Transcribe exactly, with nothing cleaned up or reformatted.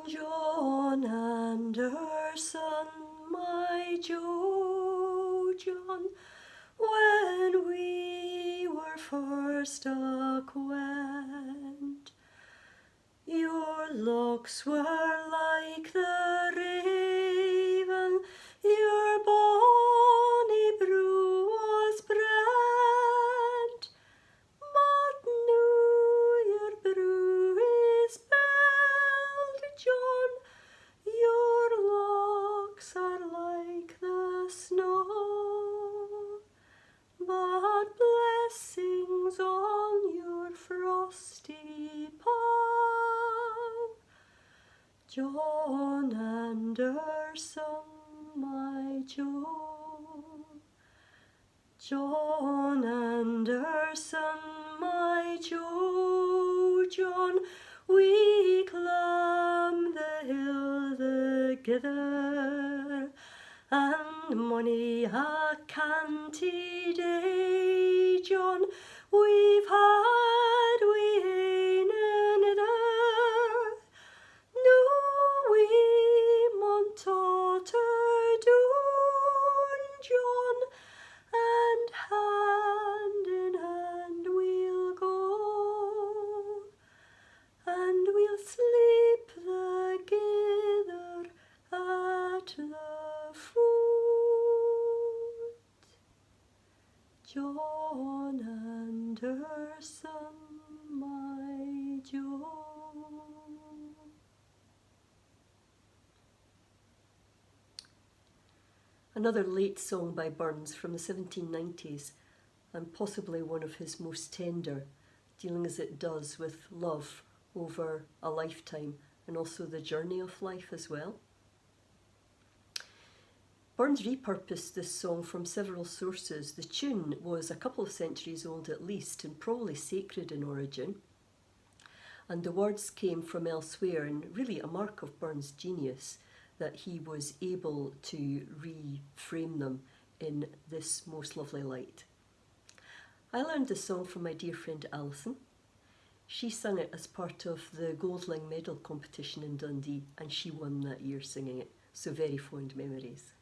John Anderson, my Joe John, when we were first acquaint, your locks were like the raven, your bonny brow was brent, but noo your brow is belt, John, your locks are like the snaw, but blessings on your frosty pow, John Anderson, my Joe. John Anderson, my Joe John, we climb the hill thegither, and mony a canty day, John, we've had wi ane anither. Noo we maun totter doon, John, and hand in hand we'll go, and we'll sleep thegither at the foot, John Anderson, my Joe. Another late song by Burns from the seventeen nineties, and possibly one of his most tender, dealing as it does with love over a lifetime and also the journey of life as well. Burns repurposed this song from several sources. The tune was a couple of centuries old at least and probably sacred in origin. And the words came from elsewhere, and really a mark of Burns' genius that he was able to reframe them in this most lovely light. I learned the song from my dear friend Alison. She sung it as part of the Goldling Medal competition in Dundee, and she won that year singing it. So very fond memories.